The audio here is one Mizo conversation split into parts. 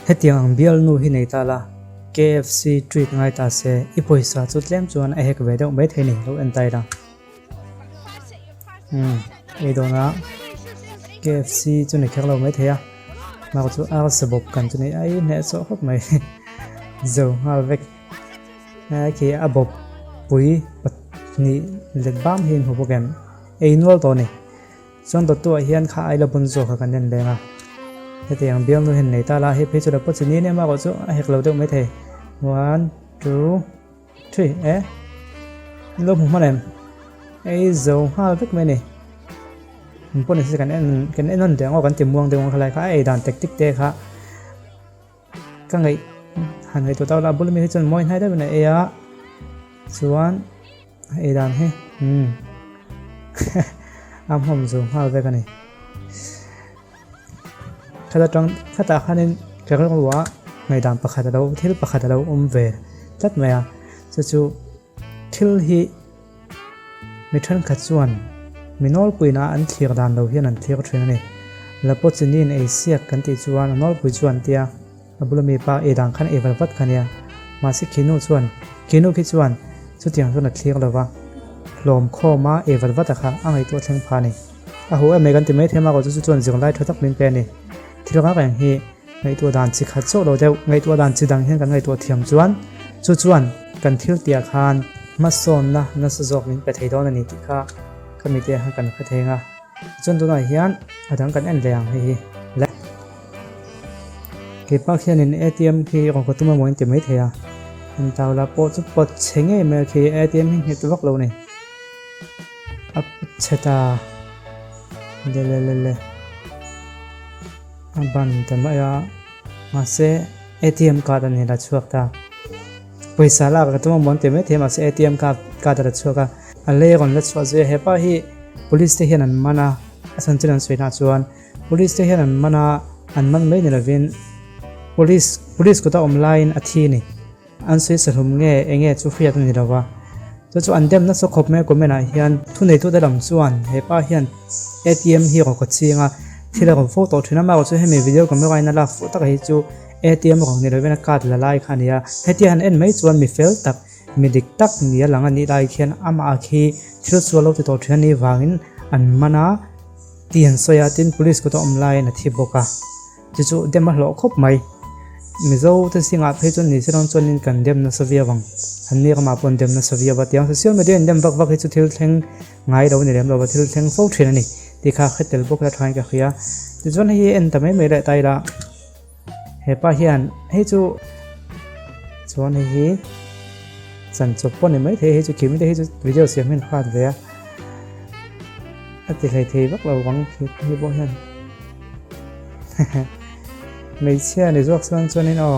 Hetiang ang bialnu hi nei ta la, KFC treat ngai ta se, i pawisa chu tlem chuan a hek ve deuh maithei ni, lo en ta ila. Umm, ei dawn a, KFC chu ni kher lo maithei a, nau chu ar sabawp kan chu ni a, i hneh chawh khawp mai, zo nghal vek. Helai khi a bawp pui pahnih let bam hi in hmu bawk em, ei nual tawh a ni. Chuan dawttuah hian kha aila bun zawk kha kan en leng a, hetiang bialnu hian nei ta la, hei phei chu la pawh chi ni nia erawh chu a hek lo deuh maithei. One, two, three e in lo hmu hman em? Ei zo nghal vek mai a ni. An pawh ni se kan en kan en nawn deuh ang aw kan ti muang deuh ang khalai kha a ei dan tactic te kha ka ngaih han ngaihtuah tak la a bul ami hi chuan mawi hnai deuhin a ei a chuan. A ei dan hi umm a hmawm zo nghal vek a ni. Khata tang khatah khanin ka rilru ah ngaihdan pakhat a lo thil pakhat a lo awm ve tlat mai a chu chu thil hi mi thenkhat chuan mi nawlpuina an thlir dan lo hian an thlir thin a ni. Lapochinin ei siak kan tih chuan a nawlpui chuan tia A bula mi pa ei dan khan ei vat vat kha nia. Mahse khinu chuan, khinu khi chuan chutiang chuan a thlir lo va, hlawm khawma ei vat vat a kha a ngaihtuah thleng pha a ni. A hu em mai kan ti mai thei a, mahse chu chuan zirlai tha tak min pe a ni. Thil rang reng hi ngaihtuah dan chi khat chauh lo deuh, ngaihtuah dan chi dang hian kan ngaihtuah thiam chuan chu chuan kan thil tihah khan hmasawnna nasa zawk min pe thei dawn a ni tih kha ka mite khan kan hre thei ang a. Tichuan tunah hian a dang kan en leh ang hei hi le. Keipa khianin atm khi rawn ka tum emaw in ti maithei a, in tawla pawh chu pawt chhe ngei mai a khi atm hi nghet vak lo a ni. A pawt chhe ta le le le le a ban ta mai a mahse atm card a ni la chhuak ta. Pawisa lak ka tum emaw an ti maithei a mahse atm card card a la chhuak a, a lei rawn la chhuah zui a hepa hi police te hian an man a, a chanchin an sawi nah chuan. Police te hian an man a, an man mai ni lovin Police Police kut a awm laiin a thi a ni. An sawi sahlum nge enge chu hriat a ni lo va. Chu chu an dem nasa khawp mai a comment ah hian thuneitute lam chuan he pa hian ATM hi rawk a ching a, thil a rawn fo tawh thin a, amaherawhchu chu hemi video camera in a lak fuh takah hi chu ATM rawk ni lovin a card la lai kha a ni a. Hetia han en mai chuan mi fel tak, mi dik tak ni a lang a nih lai khian amah khi thil sual lo ti tawh thin a nih vangin an man a. Tih an sawi a, tin police kut a awm laiin a thi bawk a, chu chu dem a hlawh khawp mai. Mizo te zingah phei chuan ni se dawn chuanin kan dem nasa viau ang, an ni ramah pawh an dem nasa viau a, tiang social media in dem vak vak hi chu thil thleng ngai lo a ni lem lo va, thil thleng fo thin a ni tih kha hre tel bawk ila thain ka hria. Tichuan hei hi en ta mai mai leh ta ila, hepa hian hei chu chuan hei hi chanchawp pawh a ni maithei hei chu khimi te hi chu video siam hian hrat ve a. A ti hlei thei vak lo vang khi hi pawh hian hmeichhia ni zawk chuan chuanin aw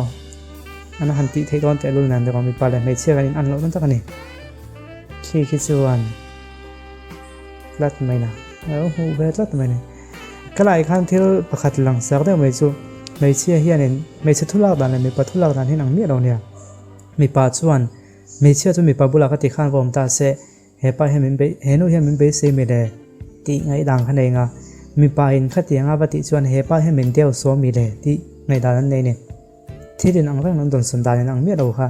an han tih theih dawn tehlul nen deuh a mipa leh hmeichhia kan in an loh dawn tak a ni khi khi chuan tlat mai na a lo hmuh ve tlat mai ni ka lai khan thil pakhat lang sak deuh mai chu hmeichhia hianin hmeichhe thu lak dan leh mipa thu lak dan hi an ang miah lo nia mipa chuan hmeichhia chu mipa bulah ka ti khan va awm ta se. He pa hian min bei, he nu hian min beisei mi le tih ngaihdan kha nei nga, mipa in khatiang a va tih chuan he pa hian min deu saw mi le tih ngaihdan an nei ni. Thil in ang reng an dawnsawn dan in ang miah lo kha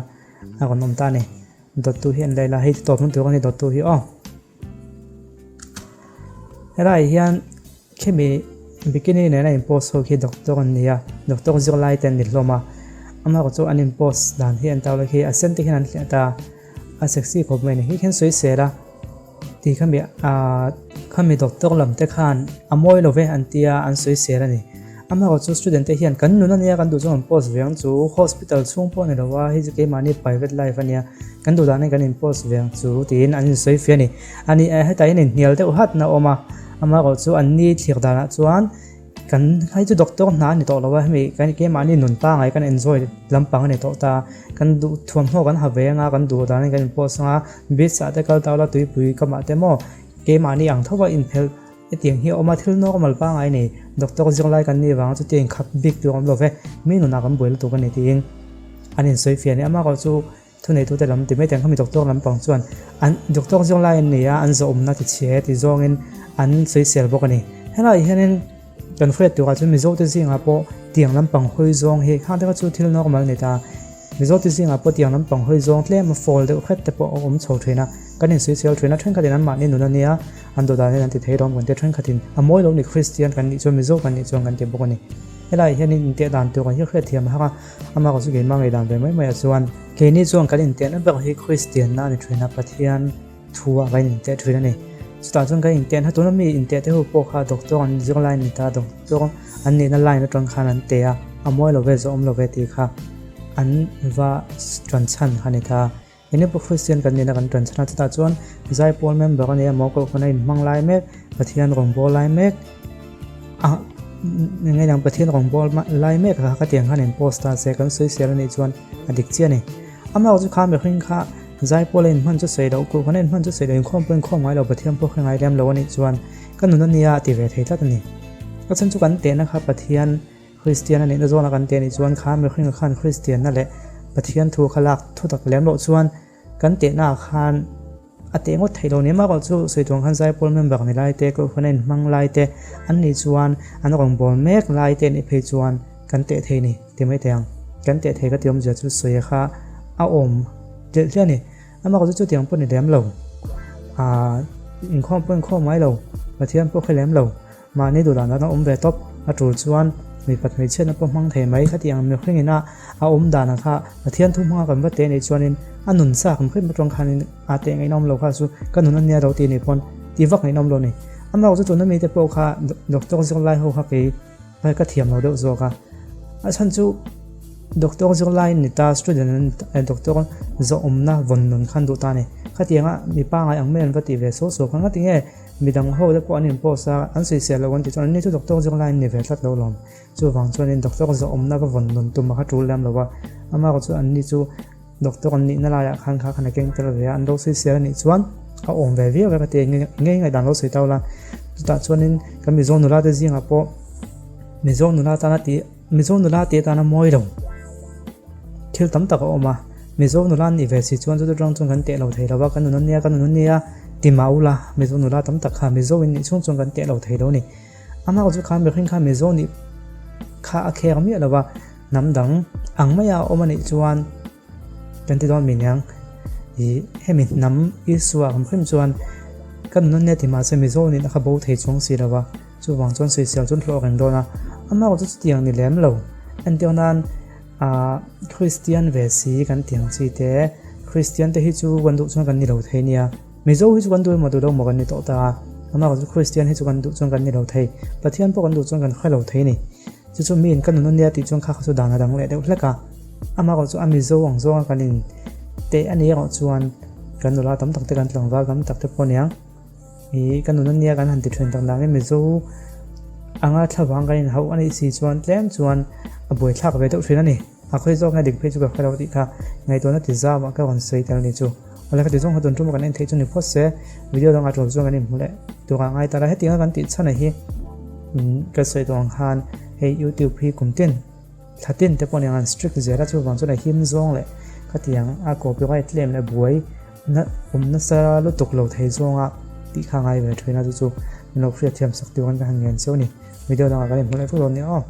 a rawn awm ta a ni. Dawttu hi an lei la, hei tawp hmun tur a ni dawttu hi aw. Helai hian khimi bikini nena in post ho khi doctor an ni a, doctor zirlai te an ni hlawm a, amaherawhchu an in post dan hi an tar la khi a sen te hian an hliah ta a. A sexy khawp mai a ni. Hi khian sawi sel a ti khami ahh khami doctor lam te khan a mawi lo ve an tia an sawi sel a ni. Amaherawh chu student te hian kan nun a nia kan duh chuan kan post ve ang chu hospital chhung pawh a ni lo a hei chu keimahni private life a nia kan duh dan in kan in post ve ang chu tiin an insawi fia a ni. A ni hetah hian inhnial deuh hat na a awm a amaherawh chu an ni thlir danah chuan Kan hei chu doctor hna a ni tawh lo a hemi kan keimahni nun pangai kan enjoy lampang a ni tawh ta kan duh thuamhnaw kan ha ve anga kan duh danin kan in post anga beach ah te kal ta ula tuipui kamah te maw keimahni ang tho a inphelh hetiang hi a awm a thil normal pangai a ni doctor zirlai kan nih vang chutia inkhap bik tur a awm lo ve mi nunah kan buai lutuk a ni tiin an insawi fiah a ni amaherawhchu chu Thuneitute lam ti mai teng khami doctor lampang chuan an doctor zirlai an ni a, an zawhawmna ti chhe ti zawngin an sawisel bawk a ni. Helaiah hianin Kan hriat turah chuan Mizo te zingah pawh tiang lampang hawi zawng hi khang te kha chu thil normal a ni ta. Mizo te zingah pawh tiang lampang hawi zawng tlem a fall deuh hret te pawh a awm chho thin a, kan insuisel thin a, thenkhatin anmahni nun a nia, an dawh dan hian an ti thei rawng kan ti a, thenkhatin a mawi lo ni Kristian kan nih chuan Mizo kan nih chuan kan ti bawk a ni. Helaiah hian in inteh dan tur kan hi hriatthiam a har a, amah erawh chu keimah ngei dan ve mai mai ah chuan keini chuan kan intehna ber hi Kristianna a ni thin a, Pathian thu ah kan inteh thin a ni. Chutah chuan kan inteh na tuna mi inteh te ho pawh kha doctor an zir lai ni ta doctor an nihna line atang khan an teh a, a mawi lo ve zawh awm lo ve tih kha an va tan chhan kha ni ta. Enge pawh Christian kan nihna kan tan chhan a, chutah chuan zaipawl member a ni emaw kohhran a inhmang lai mek, Pathian rawngbâwl lai mek a enge dang Pathian rawngbâwl lai mek kha khatiang khan in post ta se kan sawisel a nih chuan a dik chiah a ni. Amah chu kha mihring kha Zaipawl a inhman chu sawi loh, Kohhran a inhman chu sawi loh, inkhawm pawh inkhawm ngai lo, Pathian pawh hre ngai lem lo a nih chuan ka nun a nia a ti ve thei tlat a ni. Ka chhan chu kan tehna kha Pathian Kristian a nihna zawnah kan teh nih chuan kha mihringa khan Kristianna leh Pathian thu kha lak thu tak lem loh chuan kan tehna ah khan a teh ngawt theih lo ni. Amaherawh chu sawi tuang khan Zaipawl member ni lai te, Kohhran a inhmang lai te an nih chuan an rawngbâwl mek lai te nih phei chuan kan teh thei ni ti mai thei ang. Kan teh thei ka ti awmzia chu sawi kha a awm tleh hle a ni. Amah chu chutiang pawh ni lem lo. Aaa inkhawm pawh inkhawm ngai lo, Pathian pawh hre lem lo. Mahni duh dan dan a awm ve tawp. A tul chuan mipat hmeichhiatna pawh hmang thei mai. Khati ang mihring ina a awm danah kha Pathian thu hmanga kan va teh nih chuanin a nun chak ang hrim atang khanin a teh ngaihna awm lo kha chu ka nun a nia lo tih nih pawn ti vak ngaihna awm lo ni. Amah chu tuna mite pawh kha doctor zirlai ho kha kei Hei ka thiam lo deuh zawk a, a chhan chu doctor zirlai ni ta student an ni ta doctor zawhawmna vawn nun khan duh ta a ni. Khatianga mi pangai ang mai an va tih ve suau suau kha ngati nge midang ho te pawh an in post a, an sawisel lo an tih chuan anni chu doctor zirlai an ni ve tlat lo lawm. Chuvang chuanin doctor zawhawmna va vawn nun tum a kha tul lem lo a, amaherawh chu anni chu doctor an nihna laiah khan kha khan a keng tel ve a, an lo sawisel a nih chuan a awm ve viau e ka ti a, ngei ngaihdan lo sawi tau la, chutah chuanin kan Mizo nula te zingah pawh Mizo nula tana tih Mizo nula tih atana mawi lo thil tam tak a awm a, Mizo nula an nih ve si chuan chu chu tang chuan kan teh lo thei lo va, kan nun a nia kan nun a nia ti mah ula Mizo nula tam tak kha Mizo in nih chhung chuan kan teh lo thei lo a ni. Amah chu kha mihring kha Mizo nih kha a khek miah lo va. Hnam dang ang maia a awm a nih chuan kan ti dawn mi niang ih hemi hnam Isua ang hrim chuan ka nun a nia ti mahse Mizo nih a kha bo thei chuang si lo va, chuvang chuan sawisel chu an hlawh reng dawn a, amah erawh chu chutiang ni lem lo entir nan ah Kristian ve si kan ti ang chi te Kristian te hi chu kan duh chuan kan ni lo thei nia Mizo hi chu kan duh emaw duh lo emaw kan ni tawh ta a, amah erawh chu Kristian hi chu kan duh chuan kan ni lo thei Pathian pawh kan duh chuan kan hre lo thei a ni. Chu chu miin ka nun a nia tih chuan kha kha chu dan a dang leh deuh hlek a, amah erawh chu a Mizo ang zawnga kan in teh a ni erawh chuan kan nula tam tak te kan tlangval tam tak te pawh a niang ih ka nun a nia kan han ti thin tak dangin Mizo anga thlavang kan inhauh a nih si chuan tlem chuan a buaithlak ve deuh thin a ni. A khawi zawk nge dik phei chu ka hre lo tih kha ngaihtuahna ti zam ah ka rawn sawi tel a ni chu. Awle ka ti zawng kha tun tum a kan en theih chu ni phawt se video dangah tul chuan kan inhmu leh tur ah ngai ta la. Hetiang a kan tih chhan a hi ka sawi tawh ang khan hei youtube hi kum tin thla tin te pawh aniang an strict zel a chuvang chuan a him zawng leh khatiang a copyright claim leh buai na awm nasa lutuk lo thei zawnga tih kha ngai ve thin a chu chu min lo hriatthiam sak tur an ka han ngen cheu a ni. Video dangah kan inhmu leh vek dawn nia aw.